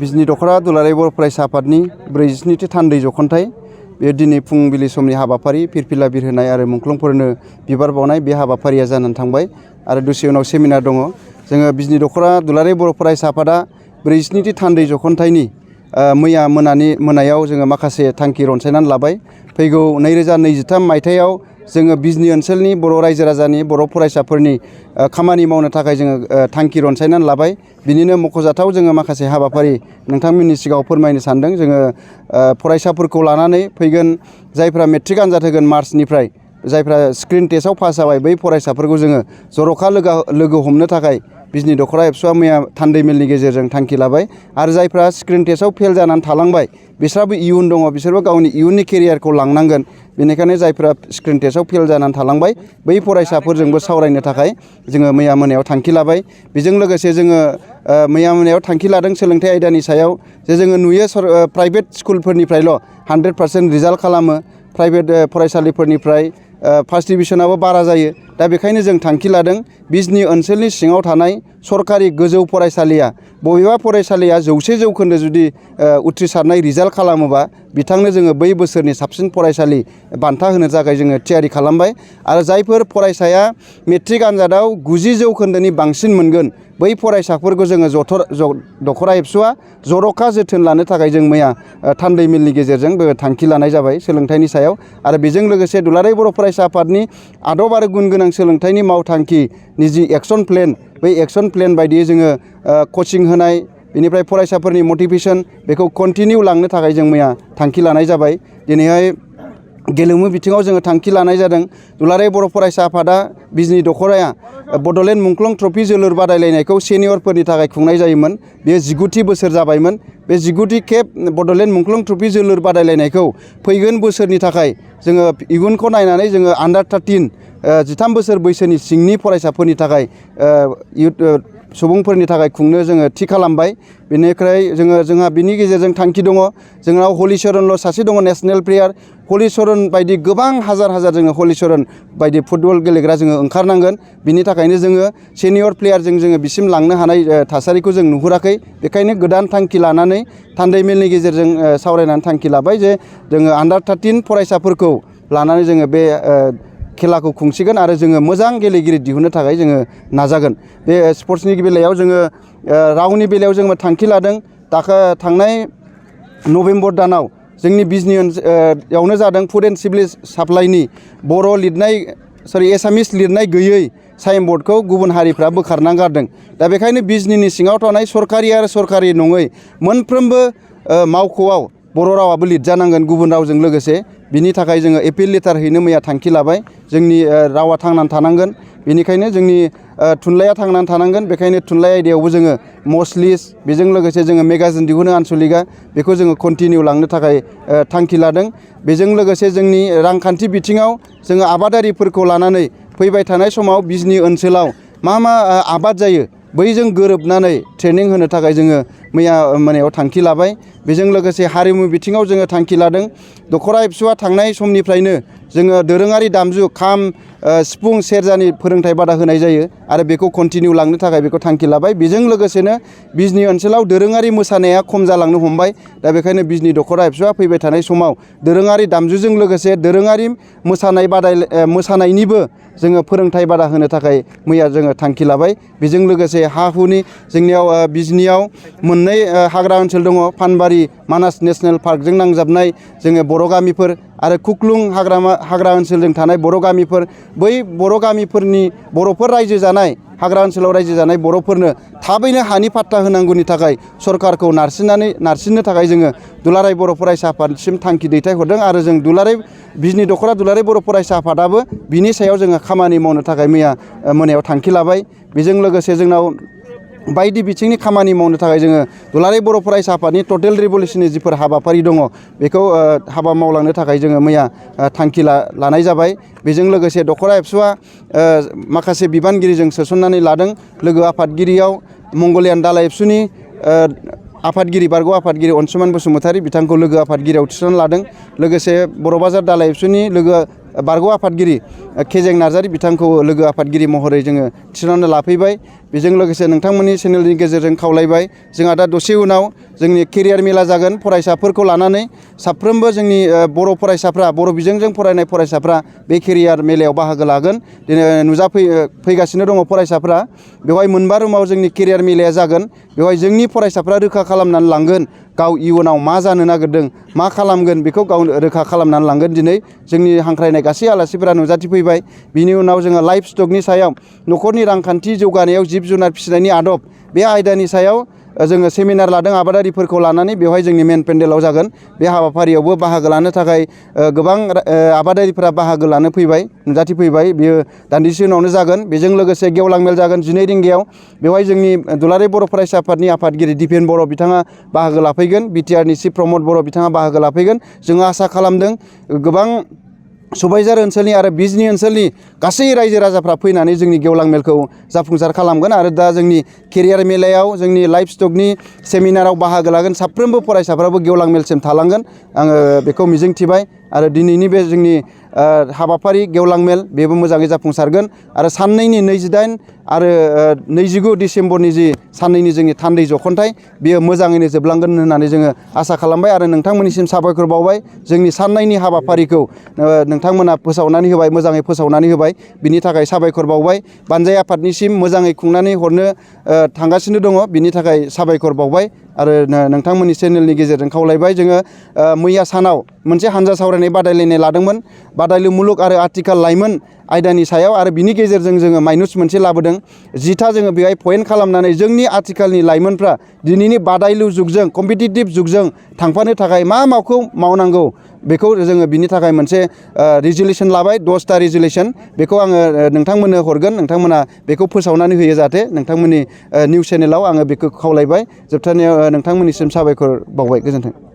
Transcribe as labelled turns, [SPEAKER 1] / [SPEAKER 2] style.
[SPEAKER 1] बिजनि दख'रा दुलाराय बर' फरायसा आफादनि 42थि थान्दै जखनथाइ बे दिनै फुंबिलि समनि हाबाफारि फिरफिला बिरहोनाय आरो मुंख्लंफोरनो बिबार बावनाय बे हाबाफारिया जानानै थांबाय आरो दसे उनाव सेमिनार दङ। जोङो बिजनि दख'रा दुलाराय बर' फरायसा आफादा 42थि थान्दै जखनथाइनि मैया मोनायाव जोङो माखासे थांखि रनसायनानै लाबाय। फैगौ 2023 मायथाइयाव जोङो बिजनि ओनसोलनि बर' रायजो राजानि बर' फरायसाफोरनि खामानि मावनो थाखाय जोङो थांखि रनसायनानै लाबाय। बिनिनो मख'जाथाव जोङो माखासे हाबाफारि नोंथांमोननि सिगाङाव फोरमायनो सानदों। जोङो फरायसाफोरखौ लानानै फैगोन जायफ्रा मेट्रिक आनजाद होगोन मार्चनिफ्राय, जायफ्रा स्क्रिन टेस्टआव पास जाबाय बै फरायसाफोरखौ जोङो जर'खा लोगो हमनो थाखाय बिजनि दख'रा एबसुआ मैया थान्दै मेलनि गेजेरजों थांखि लाबाय। आरो जायफ्रा स्क्रिन टेस्टआव फेल जानानै थालांबाय बिसोरहाबो इयुन दङ, बिसोरबो गावनि इयुननि केरियारखौ लांनांगोन। बेनिखायनो जायफ्रा स्क्रिन टेस्टआव फेल जानानै थालांबाय बै फरायसाफोरजोंबो सावरायनो थाखाय जोङो मैया मोनायाव थांखि लाबाय। बेजों लोगोसे जोङो मैया मोनायाव थांखि लादों सोलोंथाइ आयदानि सायाव जे जोङो नुयो प्राइभेट स्कुलफोरनिफ्रायल' 100% रिजाल्ट खालामो, प्राइभेट फरायसालिफोरनिफ्राय फार्स्ट डिभिसनाबो बारा जायो। दा बेखायनो जों थांखि लादों बिजनि ओनसोलनि सिङाव थानाय सरकारि गोजौ फरायसालिया बबेबा फरायसालिया 100 जौखोन्दो जुदि उथ्रिसारनाय रिजाल्ट खालामोबा बिथांनो जोङो बै बोसोरनि साबसिन फरायसालि बान्था होनो थाखाय जोङो थियारि खालामबाय। आरो जायफोर फरायसाया मेट्रिक आनजादाव 90 जौखोन्दोनि बांसिन मोनगोन बै फरायसाफोरखौ जोङो दख'रा एबसुआ जर'खा जोथोन लानो थाखाय जों मैया थान्दै मेलनि गेजेरजों थांखि लानाय जाबाय सोलोंथाइनि सायाव। आरो बेजों लोगोसे दुलाराय बर' फरायसा आफादनि आदब आरो गुन गोनां सोलोंथाइनि मावथांखिनि जि एक्सन प्लेन, बै एक्सन प्लेन बायदियै जोङो कचिं होनाय, बेनिफ्राय फरायसाफोरनि मटिभेसन बेखौ कन्टिनिउ लांनो थाखाय जों मैया थांखि लानाय जाबाय। दिनैहाय गेलेमु बिथिङाव जोङो थांखि लानाय जादों। दुलाराय बर' फरायसा आफादा बिजनि दख'राया बड'लेण्ड मुंख्लं ट्रफि जोलुर बादायलायनायखौ सेनियरफोरनि थाखाय खुंनाय जायोमोन। बेयो 19थि बोसोर जाबायमोन। बे 19थि खेब बड'लेण्ड मुंख्लं ट्रफि जोलुर बादायलायनायखौ फैगोन बोसोरनि थाखाय जोङो इयुनखौ नायनानै जोङो आन्डार 13 13 बोसोर बैसोनि सिंनि फरायसाफोरनि थाखाय सुबुंफोरनि थाखाय खुंनो जोङो थि खालामबाय। बेनिफ्राय जोंहा बिनि गेजेरजों थांखि दङ। जोंनाव हलिचरनल' सासे दङ नेसनेल प्लेयार। हलिचरन बायदि गोबां हाजार जोङो हलिचरन बायदि फुटबल गेलेग्रा जोङो ओंखारनांगोन। बिनि थाखायनो जोङो सेनियर प्लेयारजों जोङो बिसिम लांनो हानाय थासारिखौ जों नुहुराखै। बेखायनो गोदान थांखि लानानै थान्दै मेलनि गेजेरजों सावरायनानै थांखि लाबाय जे जोङो आन्डार 13 फरायसाफोरखौ लानानै जोङो बे खेलाखौ खुंसिगोन आरो जोङो मोजां गेलेगिरि दिहुननो थाखाय जोङो नाजागोन। बे स्पर्ट्सनि बेलायाव जोङो रावनि बेलायाव जोङो थांखि लादों। थांनाय नभेम्बर दानाव जोंनि बिजनि ओनसोलावनो जादों फुड एन्ड सिभिल साप्लाइनि एसामिस लिरनाय गैयै साइनबर्डखौ गुबुन हारिफ्रा बोखारना गारदों। दा बेखायनो बिजनिनि सिङाव थानाय सरकारि आरो सरकारि नङै मोनफ्रोमबो मावख'आव बर' रावाबो लिरजानांगोन गुबुन रावजों लोगोसे। बिनि थाखाय जोङो एपिल लेटार हैनो मैया थांखि लाबाय। जोंनि रावा थांनानै थानांगोन, बेनिखायनो जोंनि थुनलाइया थांनानै थानांगोन। बेखायनो थुनलाइ आयदायावबो जोङो मसलिस, बेजों लोगोसे जोङो मेगाजिन दिहुनो आनसलिकआ, बेखौ जोङो कन्टिनिउ लांनो थाखाय थांखि लादों। बेजों लोगोसे जोंनि रांखान्थि बिथिङाव जोङो आबादारिफोरखौ लानानै फैबाय थानाय समाव बिजनि ओनसोलाव मा आबाद जायो बैजों गोरोबनानै ट्रेनिं होनो थाखाय जोङो मैया मोनायाव थांखि लाबाय। बेजों लोगोसे हारिमु बिथिङाव जोङो थांखि लादों। दख'रा एबसुआ थांनाय समनिफ्रायनो जोङो दोरोङारि दामजु खाम, सिफुं, सेरजानि फोरोंथाइ बादा होनाय जायो आरो बेखौ कन्टिनिउ लांनो थाखाय बेखौ थांखि लाबाय। बेजों लोगोसेनो बिजनि ओनसोलाव दोरोङारि मोसानाया खम जालांनो हमबाय। दा बेखायनो बिजनि दख'रा एबसुआ फैबाय थानाय समाव दोरोङारि दामजुजों लोगोसे दोरोङारि मोसानायनिबो जोङो फोरोंथाइ बादा होनो थाखाय मैया जोङो थांखि लाबाय। बेजों लोगोसे हा-हुनि जोंनियाव बिजनियाव मोननै हाग्रा ओनसोल दङ। पानबारि मानास नेसनेल पार्कजों नांजाबनाय जोङो बर' गामिफोर आरो खुख्लुं हाग्रा ओनसोलजों थानाय बर' गामिफोर। बै बर' गामिफोरनि बर'फोर रायजो जानाय हाग्रा ओनसोलाव रायजो जानाय बर'फोरनो थाबैनो हानि पाट्टा होनांगौनि थाखाय सरकारखौ नारसिननो थाखाय जोङो दुलाराय बर' फरायसा आफादसिम थांखि दैथायहरदों आरो जों बिजनि दख'रा दुलाराय बर' फरायसा आफादाबो बिनि सायाव जोङो खामानि मावनो थाखाय मैया मोनायाव थांखि लाबाय। बेजों लोगोसे जोंनाव बायदि बिथिंनि खामानि मावनो थाखाय जोङो दुलाराय बर' फरायसा आफादनि टटेल रिभलिउसननि जिफोर हाबाफारि दङ बेखौ हाबा मावलांनो थाखाय जोङो मैया थांखि लानाय जाबाय। बेजों लोगोसे दख'रा एबसुआ माखासे बिबानगिरिजों सोसननानै लादों। लोगो आफादगिरियाव मंगलियान दालाइ एबसुनि आफादगिरि बारग' आफादगिरि अनसुमान बसुमतारी बिथांखौ लोगो आफादगिरियाव थिसनना लादों। लोगोसे बर' बाजार दालाइ एबसुनि लोगो बारग' आफादगिरि केजें नार्जारी बिथांखौ लोगो आफादगिरि महरै जोङो थिसननानै लाफैबाय। बेजों लोगोसे नोंथांमोननि चेनेलनि गेजेरजों खावलायबाय जोंहा दा दसे उनाव जोंनि केरियार मेला जागोन फरायसाफोरखौ लानानै साफ्रोमबो जोंनि बर' फरायसाफ्रा बर' बिजोंजों फरायनाय फरायसाफ्रा बे केरियार मेलायाव बाहागो लागोन। दिनै फैगासिनो दङ फरायसाफ्रा। बेवहाय मोनबा रुमाव जोंनि केरियार मेलाया जागोन। बेवहाय जोंनि फरायसाफ्रा रोखा खालामनानै लांगोन गाव इयुनाव मा जानो नागिरदों मा खालामगोन बेखौ गाव रोखा खालामनानै लांगोन। दिनै जोंनि हांख्रायनाय गासै आलासिफोरा नुजाथिफैबाय। बिनि उनाव जोङो लाइफ स्टकनि सायाव न'खरनि रांखान्थि जौगानायाव जिब जुनार फिसिनायनि आदब बे आयदानि सायाव जोङो सेमिनार लादों आबादारिफोरखौ लानानै। बेवहाय जोंनि मेन पेन्डेलाव जागोन। बे हाबाफारियावबो बाहागो लानो थाखाय गोबां आबादारिफोरा बाहागो लानो फैबाय नुजाथिफैबाय। बियो दान्दिसे उनावनो जागोन। बेजों लोगोसे गेवलां मेल जागोन 12 रिंगायाव। बेवहाय जोंनि दुलाराय बर' फरायसा आफादनि आफादगिरि दिपेन बर' बिथाङा बाहागो लाफैगोन। बिटिआरनि चिफ प्रमद बर' बिथाङा बाहागो लाफैगोन। जोङो आसा खालामदों गोबां सबायझार ओनसोलनि आरो बिजनी ओनसोलनि गासै रायजो राजाफ्रा फैनानै जोंनि गेवलां मेलखौ जाफुंसार खालामगोन। आरो दा जोंनि केरियार मेलायाव जोंनि लाइफ स्टकनि सेमिनाराव बाहागो लागोन साफ्रोमबो फरायसाफ्राबो गेवलां मेलसिम थालांगोन आङो बेखौ मिजिंथिबाय। आरो दिनैनि बे जोंनि हाबाफारि गेवलां मेल बेबो मोजाङै जाफुंसारगोन। आरो साननैनि 28 आरो 29 डिसेम्बरनि जि साननैनि जोंनि थान्दै जखनथाइ बेयो मोजाङैनो जोबलांगोन होननानै जोङो आसा खालामबाय। आरो नोंथांमोननिसिम साबायखर बावबाय जोंनि साननैनि हाबाफारिखौ नोंथांमोना फोसावनानै होबाय मोजाङै फोसावनानै होबाय बिनि थाखाय साबायखर बावबाय। बानजाय आफादनिसिम मोजाङै खुंनानै हरनो थांगासिनो दङ बिनि थाखाय साबायखर बावबाय। आरो नोंथांमोननि चेनेलनि गेजेरजों खावलायबाय जोङो मैया सानाव मोनसे हानजा सावरायनाय बादायलायनाय लादोंमोन बादायलु मुलुग आरो आथिखाल लाइमोन आयदानि सायाव। आरो बिनि गेजेरजों जोङो माइनुस मोनसे लाबोदों 10था जोङो बेहाय पइन्ट खालामनानै जोंनि आथिखालनि लाइमोनफ्रा दिनैनि बादायलु जुगजों कम्पिटिटिभ जुगजों थांफानो थाखाय मा माखौ मावनांगौ बेखौ जोङो बिनि थाखाय मोनसे रिजुलेसन लाबाय 10टा रिजुलेसन। बेखौ आङो नोंथांमोननो हरगोन। नोंथांमोना बेखौ फोसावनानै होयो जाहाथे नोंथांमोननि निउस चेनेलाव आङो बेखौ खावलायबाय। जोबथारनायाव नोंथांमोननिसिम साबायखर बावबाय। गोजोन्थों।